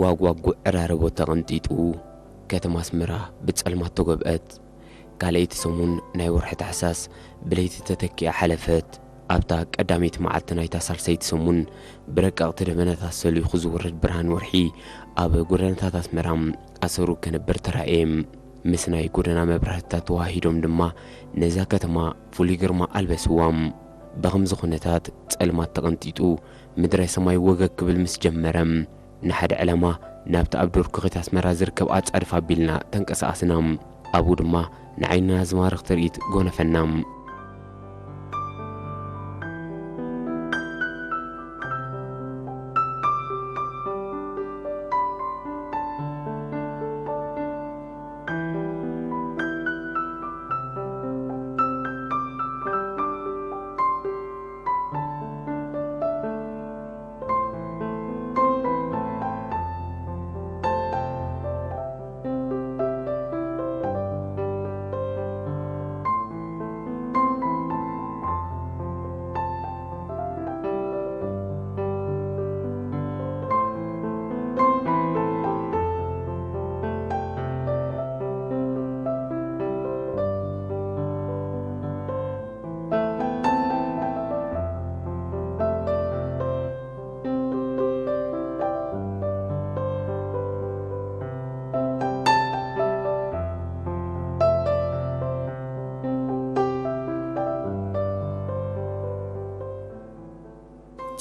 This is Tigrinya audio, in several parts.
ዋግዋጉ ዕራርቦ ተቐንጢጡ፣ ከተማ ኣስመራ ብጸልማት ተጎብአት። ካልኣይቲ ሰሙን ናይ ወርሒ ታሕሳስ ብለይቲ ተተኪኣ ሓለፈት። ኣብታ ቀዳመይቲ መዓልቲ ናይታ ሳልሰይቲ ሰሙን ብረቀቕቲ ደበናታት ሰሊኹ ዝወርድ ብርሃን ወርሒ ኣብ ጎደናታት ኣስመራ ኣሰሩ ከንብር ተራእየ። ምስ ናይ ጎደና መብራህትታት ተዋሂዶም ድማ ነዛ ከተማ ፍሉይ ግርማ ኣልበስዋ። ብኸምዚ ኩነታት ጸልማት ተቐንጢጡ ምድረ ሰማይ ወገግ ክብል ምስ ጀመረ፣ ንሓደ ዕላማ ናብቲ ኣብ ዶርኩኺት ኣስመራ ዝርከብ ኣጻድፍ ኣቢልና ተንቀሳቐስና። ኣብኡ ድማ ንዓይንና ዝማርኽ ትርኢት ጎነፈና።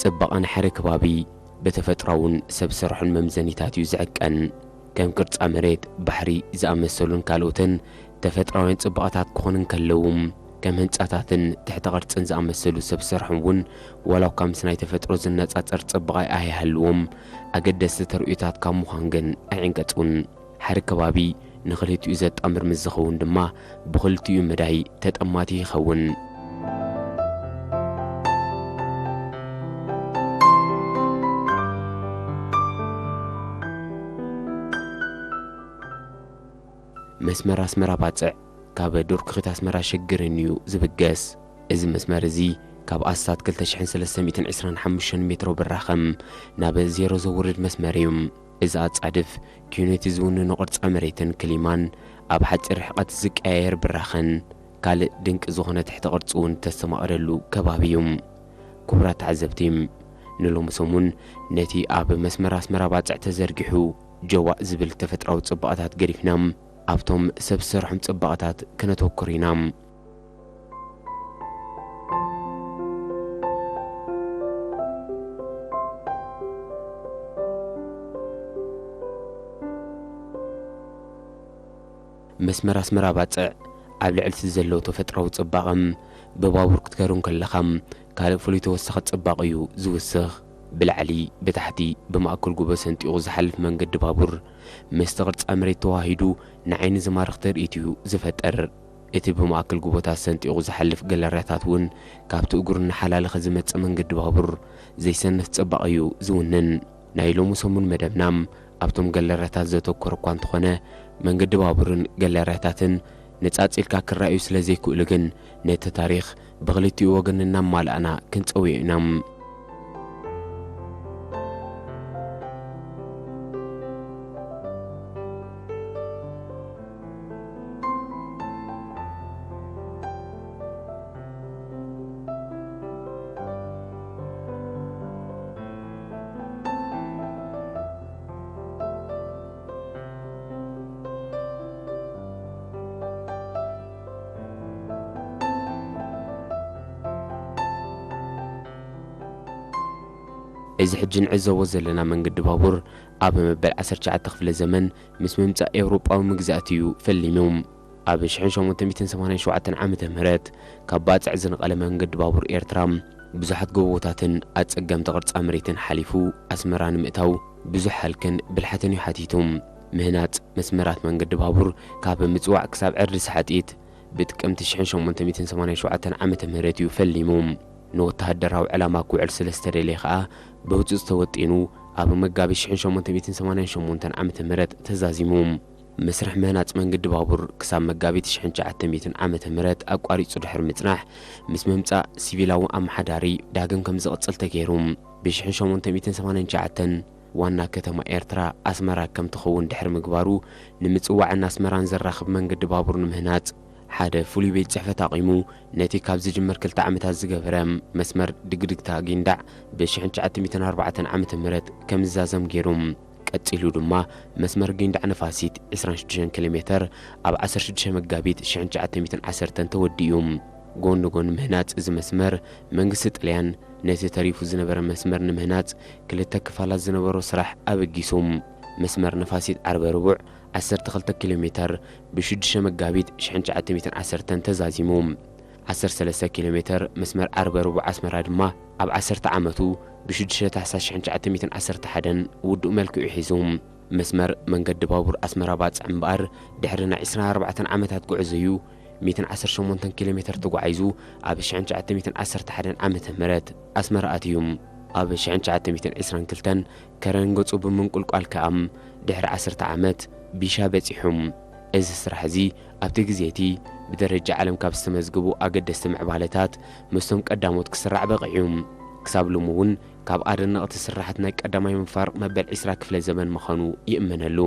ጽባቐ ንሓደ ከባቢ ብተፈጥሮኣውን ሰብ ሰርሖን መምዘኒታት እዩ ዝዕቀን። ከም ቅርጻ መሬት፣ ባሕሪ ዝኣመሰሉን ካልኦትን ተፈጥሮኣውያን ጽባቐታት ክኾኑ እንከለዉ፣ ከም ህንጻታትን ትሕተ ቅርጽን ዝኣመሰሉ ሰብ ሰርሖም እውን ዋላ እኳ ምስ ናይ ተፈጥሮ ዝነጻጸር ጽባቐ ኣይሃልዎም፣ ኣገደስቲ ተርእዮታት ካብ ምዃን ግን ኣይዕንቀጹን። ሓደ ከባቢ ንኽልቲኡ ዘጣምር ምስ ዝኸውን ድማ ብኽልቲኡ መዳይ ተጠማቲ ይኸውን። መስመር ኣስመራ ባጽዕ ካብ ዶርኩኺት ኣስመራ ሽግርን እዩ ዝብገስ። እዚ መስመር እዚ ካብ ኣስታት ክልተ ሽሕን ሰለስተ ሚእትን ዕስራን ሓሙሽተን ሜትሮ ብራኸ ናብ ዜሮ ዘውርድ መስመር እዩ። እዚ ኣጻድፍ ኪዩኒቲ ዝውንኖ ቅርጻ መሬትን ክሊማን ኣብ ሓጺር ርሕቀት ዝቀያየር ብራኸን ካልእ ድንቂ ዝኾነ ትሕተ ቅርጺ እውን ተስተማቕረሉ ከባቢ እዩ። ክቡራት ተዓዘብቲ፣ ንሎሚ ሰሙን ነቲ ኣብ መስመር ኣስመራ ባጽዕ ተዘርጊሑ ጀዋእ ዝብል ተፈጥራዊ ጽባቐታት ገዲፍና ኣብቶም ሰብ ዝሰርሖም ጽባቐታት ከነተኩር ኢና። መስመር ኣስመራ ባጽዕ ኣብ ልዕሊ እቲ ዘለዎ ተፈጥሮኣዊ ጽባቐ ብባቡር ክትከዶ እንከለኻ ካልእ ፍሉይ ተወሳኺ ጽባቐ እዩ ዝውስኽ። ብላዕሊ፣ ብታሕቲ፣ ብማእከል ጎቦ ሰንጢቑ ዝሓልፍ መንገዲ ባቡር ምስቲ ቅርጻ መሬት ተዋሂዱ ንዓይኒ ዝማርኽ ትርኢት እዩ ዝፈጥር። እቲ ብማእከል ጎቦታት ሰንጢቑ ዝሓልፍ ገለርያታት እውን ካብቲ እግሩ እናሓላለኸ ዝመጽእ መንገዲ ባቡር ዘይሰንፍ ጽባቐ እዩ ዝውንን። ናይ ሎሚ ሰሙን መደብና ኣብቶም ገለርያታት ዘተኮረ እኳ እንተኾነ፣ መንገዲ ባቡርን ገለርያታትን ነጻጺልካ ክረኣዩ ስለ ዘይክእሉ ግን፣ ነቲ ታሪኽ ብኽልቲኡ ወገን እናማላእና ክንጸውዮ ኢና። እዚ ሕጂ ንዕዘቦ ዘለና መንገዲ ባቡር ኣብ መበል ዓሰርተ ትሽዓተ ክፍለ ዘመን ምስ ምምጻእ ኤውሮጳዊ መግዛእቲ እዩ ፈሊሙ። ኣብ ሽሕን ሸሞንተ ሚእትን ሰማንያን ሸውዓተን ዓመተ ምህረት ካብ ባጽዕ ዝነቐለ መንገዲ ባቡር ኤርትራ ብዙሓት ጎቦታትን ኣጸገምቲ ቅርጻ መሬትን ሓሊፉ ኣስመራ ንምእታው ብዙሕ ሃልክን ብልሓትን እዩ ሓቲቱ። ምህናጽ መስመራት መንገዲ ባቡር ካብ ምጽዋዕ ክሳብ ዕርዲ ሳሕጢት ብጥቅምቲ ሽሕን ሸሞንተ ሚእትን ሰማንያን ሸውዓተን ዓመተ ምህረት እዩ ፈሊሙ። ንወተሃደራዊ ዕላማ ክውዕል ስለ ዝተደልየ ከኣ ብህጹጽ ተወጢኑ ኣብ መጋቢት ሽሕን ሸሞንተ ሚእትን ሰማንያን ሸሞንተን ዓመተ ምህረት ተዛዚሙ። መስርሕ ምህናጽ መንገዲ ባቡር ክሳብ መጋቢት ሽሕን ትሽዓተ ሚእትን ዓመተ ምህረት ኣቋሪጹ ድሕሪ ምጽናሕ፣ ምስ ምምጻእ ሲቪላዊ ኣመሓዳሪ ዳግም ከም ዝቕጽል ተገይሩ። ብሽሕን ሸሞንተ ሚእትን ሰማንያን ትሽዓተን ዋና ከተማ ኤርትራ ኣስመራ ከም ትኸውን ድሕሪ ምግባሩ፣ ንምጽዋዕን ኣስመራን ዘራኽብ መንገዲ ባቡር ንምህናጽ ሓደ ፍሉይ ቤት ጽሕፈት ኣቒሙ፣ ነቲ ካብ ዝጅምር ክልተ ዓመታት ዝገበረ መስመር ድግድግታ ጊንዳዕ ብ ሽሕን ትሽዓተ ሚእትን ኣርባዕተን ዓመተ ምህረት ከም ዝዛዘም ገይሩ። ቀጺሉ ድማ መስመር ጊንዳዕ ነፋሲት ዕስራን ሽዱሽተን ኪሎ ሜተር ኣብ ዓሰርተ ሽዱሽተ መጋቢት ሽሕን ትሽዓተ ሚእትን ዓሰርተን ተወዲኡ። ጎኒ ጎኒ ምህናጽ እዚ መስመር፣ መንግስቲ ጥልያን ነቲ ተሪፉ ዝነበረ መስመር ንምህናጽ ክልተ ክፋላት ዝነበሮ ስራሕ ኣበጊሱ። መስመር ነፋሲት ዓርበ ርቡዕ ዓሰርተ ክልተ ኪሎ ሜተር ብ ሽዱሽተ መጋቢት ሽሕን ትሽዓተ ሚእትን ዓሰርተን ተዛዚሙ። ዓሰርተ ሰለስተ ኪሎ ሜተር መስመር ዓርበ ርቡዕ ኣስመራ ድማ ኣብ ዓሰርተ ዓመቱ ብ ሽዱሽተ ታሕሳስ ሽሕን ትሽዓተ ሚእትን ዓሰርተ ሓደን ውዱእ መልክዑ ሒዙ። መስመር መንገዲ ባቡር ኣስመራ ባጽዕ እምበኣር፣ ድሕሪ ናይ ዕስራን ኣርባዕተን ዓመታት ጉዕዞ እዩ ሚእትን ዓሰርተ ሸሞንተን ኪሎ ሜተር ተጓዒዙ ኣብ ሽሕን ትሽዓተ ሚእትን ዓሰርተ ሓደን ዓመተ ምህረት ኣስመራ ኣትዩ። ኣብ ሽሕን ትሽዓተ ሚእትን ዕስራን ክልተን ከረን ገጹ ብምንቁልቋል ከኣ ድሕሪ ዓሰርተ ዓመት ቢሻ በጺሑ። እዚ ስራሕ እዚ ኣብቲ ግዜ እቲ ብደረጃ ዓለም ካብ ዝተመዝገቡ ኣገደስቲ ምዕባለታት ምስቶም ቀዳሞት ክስራዕ በቒዑ። ክሳብ ሎሚ እውን ካብ ኣደነቕቲ ስራሓት ናይ ቀዳማይ መፋርቕ መበል ዕስራ ክፍለ ዘመን ምዃኑ ይእመነሉ።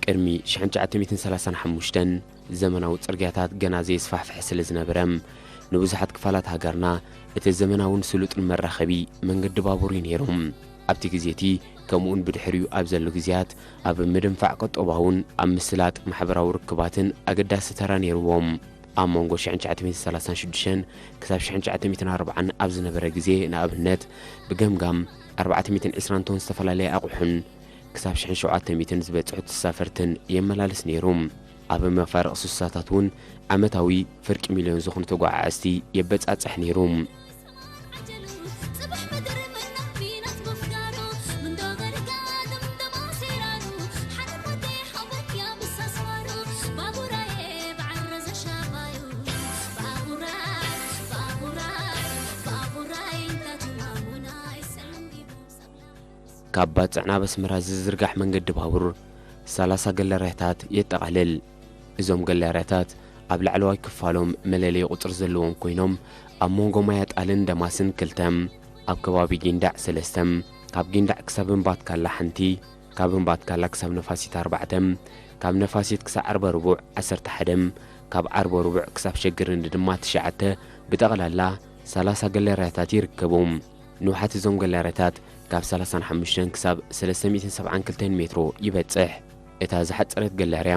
ቅድሚ ሽሕን ትሽዓተ ሚእትን ሰላሳን ሓሙሽተን ዘመናዊ ጽርግያታት ገና ዘየስፋሕፍሐ ስለ ዝነበረ፣ ንብዙሓት ክፋላት ሃገርና እቲ ዘመናውን ስሉጥን መራኸቢ መንገዲ ባቡር እዩ ነይሩ። ኣብቲ ግዜ እቲ፣ ከምኡውን ብድሕሪኡ ኣብ ዘሎ ግዜያት፣ ኣብ ምድንፋዕ ቁጠባውን ኣብ ምስላጥ ማሕበራዊ ርክባትን ኣገዳሲ ተራ ነይርዎም። ኣብ መንጎ ሽሕን ትሽዓተ ሚእትን ሰላሳን ሽዱሽተን ክሳብ ሽሕን ትሽዓተ ሚእትን ኣርባዓን ኣብ ዝነበረ ግዜ፣ ንኣብነት፣ ብገምጋም ኣርባዕተ ሚእትን ዕስራን ቶን ዝተፈላለየ ኣቑሑን ክሳብ ሽሕን ሸውዓተ ሚእትን ዝበጽሑ ተሳፈርትን የመላልስ ነይሩ። ኣብ መፋርቕ ስሳታት እውን ዓመታዊ ፍርቂ ሚልዮን ዝኾኑ ተጓዓዓዝቲ የበጻጽሕ ነይሩ። ካብ ባጽዕ ናብ ኣስመራ ዝዝርጋሕ መንገዲ ባቡር ሰላሳ ገለርያታት የጠቓልል። እዞም ገለርያታት ኣብ ላዕለዋይ ክፋሎም መለለዪ ቁጽሪ ዘለዎም ኮይኖም፣ ኣብ መንጎ ማያጣልን ደማስን ክልተ፣ ኣብ ከባቢ ጊንዳዕ ሰለስተ፣ ካብ ጊንዳዕ ክሳብ እምባትካላ ሓንቲ፣ ካብ እምባትካላ ክሳብ ነፋሲት ኣርባዕተ፣ ካብ ነፋሲት ክሳብ ዓርበ ርቡዕ ዓሰርተ ሓደ፣ ካብ ዓርበ ርቡዕ ክሳብ ሸግርኒ ድማ ትሽዓተ፣ ብጠቕላላ ሰላሳ ገለርያታት ይርከቡ። ንውሓት እዞም ገለርያታት ካብ ሰላሳን ሓሙሽተን ክሳብ ሰለስተ ሚእትን ሰብዓን ክልተን ሜትሮ ይበጽሕ። እታ ዝሓጸረት ገለርያ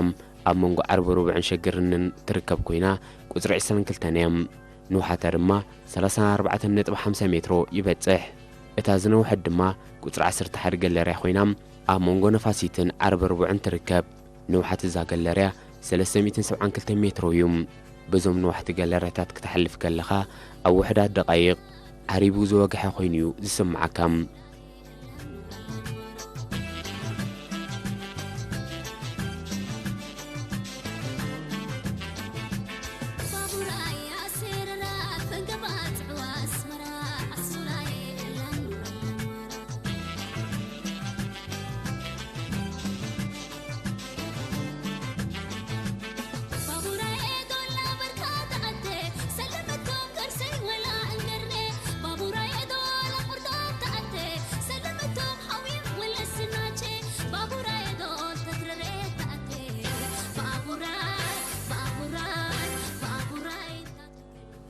ኣብ መንጎ ዓርበ ርቡዕን ሸግርንን ትርከብ ኮይና፣ ቁጽሪ ዕስራን ክልተን እያ። ንውሓታ ድማ ሰላሳን ኣርባዕተን ነጥቢ ሓምሳ ሜትሮ ይበጽሕ። እታ ዝነውሐት ድማ ቁጽሪ ዓሰርተ ሓደ ገለርያ ኮይና፣ ኣብ መንጎ ነፋሲትን ዓርበ ርቡዕን ትርከብ። ንውሓት እዛ ገለርያ ሰለስተ ሚእትን ሰብዓን ክልተን ሜትሮ እዩ። በዞም ነዋሕቲ ገለርያታት ክትሓልፍ ከለኻ፣ ኣብ ውሑዳት ደቓይቕ ዓሪቡ ዝወግሐ ኮይኑ እዩ ዝስምዓካ።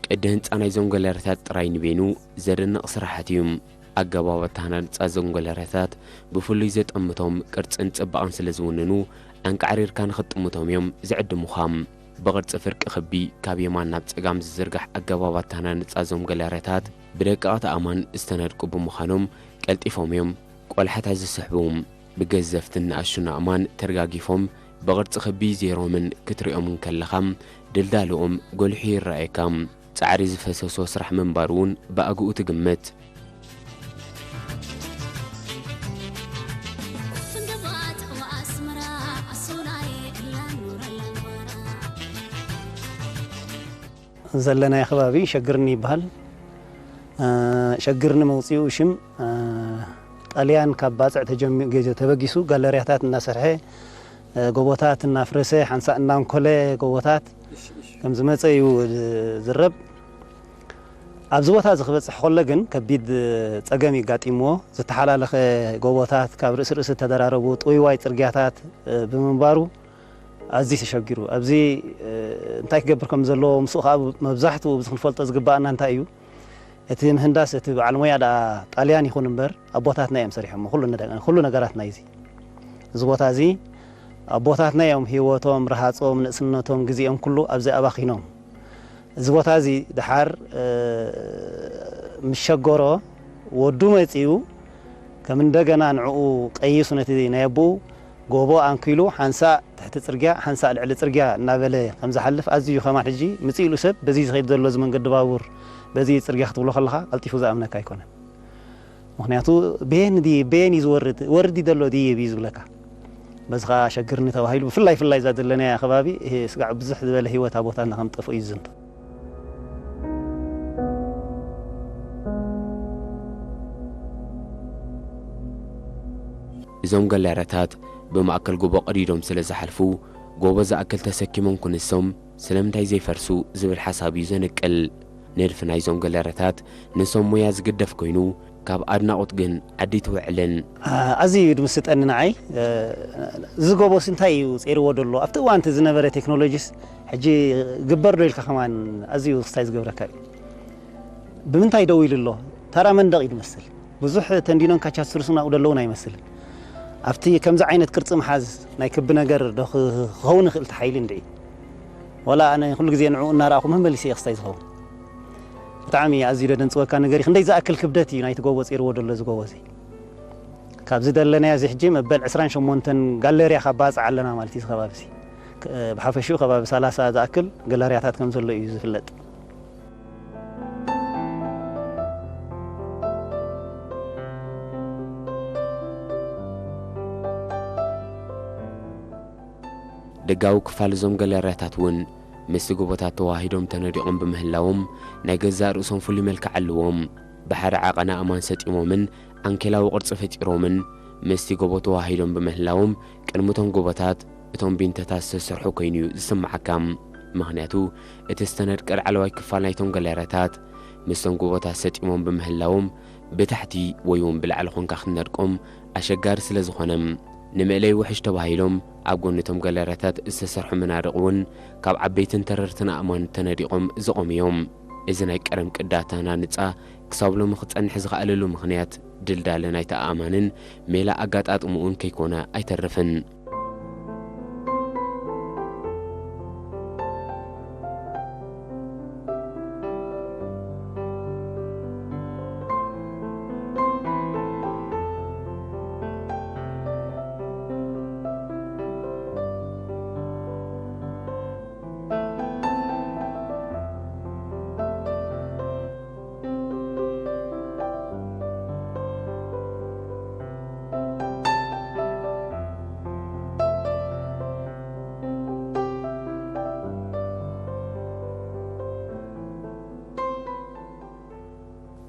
ቅዲ ህንጻ ናይዞም ገለርያታት ጥራይ ንበይኑ ዘደንቕ ስራሓት እዩ። ኣገባብ ኣተሃናንጻ እዞም ገለርያታት ብፍሉይ ዘጠምቶም ቅርጽን ጽባቐን ስለ ዝውንኑ፣ ኣንቃዕሪርካ ንኽትጥምቶም እዮም ዝዕድሙኻ። ብቕርጺ ፍርቂ ክቢ ካብ የማን ናብ ጸጋም ዝዝርጋሕ ኣገባብ ኣተሃናንጻ እዞም ገለርያታት፣ ብደቀቕቲ ኣእማን ዝተነድቁ ብምዃኖም፣ ቀልጢፎም እዮም ቆላሕታ ዝስሕቡ። ብገዘፍትን ንኣሽቱን ኣእማን ተደጋጊፎም፣ ብቕርጺ ክቢ ዜሮምን ክትሪኦም እንከለኻ፣ ድልዳልኦም ጎሊሑ ይረኣየካ። ጻዕሪ ዝፈሰሶ ስራሕ ምንባሩ እውን ብኣግኡ ትግምት። ዘለናዮ ከባቢ ሸግርኒ ይበሃል። እ፣ ሸግርኒ መውፅኡ ሽም፣ እ፣ ጣልያን ካብ ባፅዕ ተጀሚ-፣ ገ-፣ ተበጊሱ ጋለርያታት እናሰርሐ፣ እ፣ ጎቦታት እናፍረሰ፣ ሓንሳእ እናንኮለ ጎቦታት ከም ዝመፀ እዩ ዝረብ። ኣብዚ ቦታ እዚ ክበፅሕ ከሎ ግን ከቢድ ፀገም ይጋጢምዎ። ዝተሓላለኸ ጎቦታት፣ ካብ ርእሲ ርእሲ ዝተደራረቡ ጥውይዋይ ፅርግያታት፣ እ፣ ብምንባሩ ኣዝዩ ተሸጊሩ። ኣብዚ፣ እ፣ እንታይ ክገብር ከም ዘለዎ ምስኡ ከዓ መብዛሕትኡ ኣብዚ ክንፈልጦ ዝግባኣና እንታይ እዩ? እቲ ምህንዳስ እቲ በዓል ሞያ ደኣ ጣልያን ይኹን እምበር ኣቦታትና እዮም ሰሪሖሞ። ኩሉ ነደ-፣ ኩሉ ነገራት ናይዚ፣ እዚ ቦታ እዚ ኣቦታትና እዮም ህይወቶም፣ ረሃጾም፣ ንእስነቶም፣ ግዜኦም ኩሉ ኣብዚ ኣባኺኖም። እዚ ቦታ እዚ ደሓር፣ እ፣ ምስ ሸገሮ ወዱ መጺኡ ከም እንደገና ንዕኡ ቀይሱ ነቲ ናይ ኣቦኡ ጎቦ ኣንኪሉ ሓንሳእ ትሕቲ ጽርግያ፣ ሓንሳእ ልዕሊ ጽርግያ እናበለ ከም ዝሓልፍ ኣዝዩ ከማን ሕጂ ምጽእ ኢሉ ሰብ በዚ ዝኸይድ ዘሎ እዚ መንገዲ ባቡር በዚ ጽርግያ ክትብሎ ከለኻ ቀልጢፉ ዝኣምነካ ኣይኮነን። ምኽንያቱ በየን ድየ፣ በየን እዩ ዝወርድ፣ ወርዲ ዘሎ ድየ እዩ ዝብለካ። በዚ ኸዓ ሸግርኒ ተባሂሉ ብፍላይ ፍላይ እዛ ዘለናያ ከባቢ፣ ይሄ ስጋዕ ብዙሕ ዝበለ ህይወት ኣብ ቦታና ከም ጠፍኡ እዩ ዝዝንቶ። እዞም ገላረታት ብማእከል ጎቦ ቀዲዶም ስለ ዝሓልፉ፣ ጎቦ ዝኣክል ተሰኪሞም ክንሶም ስለምንታይ ዘይፈርሱ ዝብል ሓሳብ እዩ ዘንቅል። ንድፊ ናይዞም ገላረታት ንሶም ሞያ ዝግደፍ ኮይኑ፣ ካብ ኣድናቖት ግን ዓዲ ትውዕልን። ኣ-፣ ኣዝዩ እዩ ድምስጠኒ ንዓይ። እ፣ እዚ ጎቦስ እንታይ እዩ ጸይርዎ ደሎ? ኣብቲ እዋን እቲ ዝነበረ ቴክኖሎጂስ ሕጂ ግበር ዶ ኢልካ ከማን ኣዝዩ ክስታይ ዝገብረካ እዩ። ብምንታይ ደው ኢሉ ኣሎ? ተራ መንደቕ እዩ ዝመስል። ብዙሕ ተንዲኖን ካቻስሩስን ኣብኡ ዘለውን ኣይመስልን። ኣብቲ ከምዚ ዓይነት ቅርጺ ምሓዝ ናይ ክቢ ነገር ዶ ክ-፣ ክኸውን ይኽእል እቲ ሓይሊ እንድዒ? ዋላ ኣነ ኩሉ ግዜ ንዕኡ እናረኣኹ መመሊሰ እየ ክስታይ ዝኸውን። ብጣዕሚ ኣዝዩ ደደንጽወካ ነገር እዩ። ክንደይ ዝኣክል ክብደት እዩ ናይቲ ጎቦ ጸይርዎ ደሎ እዚ ጎቦ እዚ። ካብዚ ደለናዮ እዚ ሕጂ መበል ዕስራን ሸሞንተን ጋለርያ ካባጽዕ ኣለና ማለት እዩ። እዚ ከባቢ እዚ ክ-፣ ብሓፈሽኡ ከባቢ ሰላሳ ዝኣክል ጋለርያታት ከም ዘሎ እዩ ዝፍለጥ። ደጋዊ ክፋል እዞም ጋለርያታት እውን ምስቲ ጎቦታት ተዋሂዶም ተነዲቖም ብምህላዎም ናይ ገዛእ ርእሶም ፍሉይ መልክዕ ኣለዎም። ብሓደ ዓቐን ኣእማን ሰጢሞምን ዓንኬላዊ ቅርጺ ፈጢሮምን ምስቲ ጎቦ ተዋሂዶም ብምህላዎም ቅድሚ እቶም ጎቦታት እቶም ቢንቶታት ዝተሰርሑ ኮይኑ እዩ ዝስምዓካ። ምኽንያቱ እቲ ዝተነድቀ ላዕለዋይ ክፋል ናይቶም ጋለርያታት ምስቶም ጎቦታት ሰጢሞም ብምህላዎም ብታሕቲ ወይ እውን ብላዕሊ ኮንካ ክትነድቆም ኣሸጋሪ ስለ ዝኾነ፣ ንመእለዪ ውሕጅ ተባሂሎም ኣብ ጎኒ እቶም ጋለርያታት ዝተሰርሑ መናድቕ እውን ካብ ዓበይትን ተረርትን ኣእማን ተነዲቖም ዝቖሙ እዮም። እዚ ናይ ቀደም ቅዲ ኣተሃናንጻ ክሳብ ሎሚ ክጸንሕ ዝኸኣለሉ ምኽንያት ድልዳለ ናይቲ ኣእማንን ሜላ ኣጋጣጥምኡን ከይኮነ ኣይተርፍን።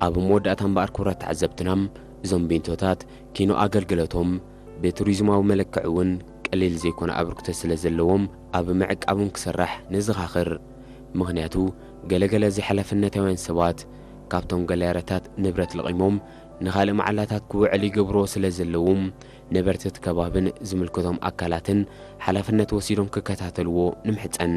ኣብ መወዳእታ እምበኣር ክቡራት ተዓዘብትና፣ እዞም ቤንቶታት ኪኖ ኣገልግሎቶም ብቱሪዝማዊ መለክዒ እውን ቀሊል ዘይኮነ ኣበርክቶ ስለ ዘለዎም ኣብ ምዕቃቦም ክስራሕ ነዘኻኽር። ምኽንያቱ ገለገለ ዘይሓላፍነታውያን ሰባት ካብቶም ጋለርያታት ንብረት ለቒሞም ንኻልእ መዓላታት ክውዕል ይገብርዎ ስለ ዘለዉ፣ ነበርቲ እቲ ከባብን ዝምልከቶም ኣካላትን ሓላፍነት ወሲዶም ክከታተልዎ ንምሕጸን።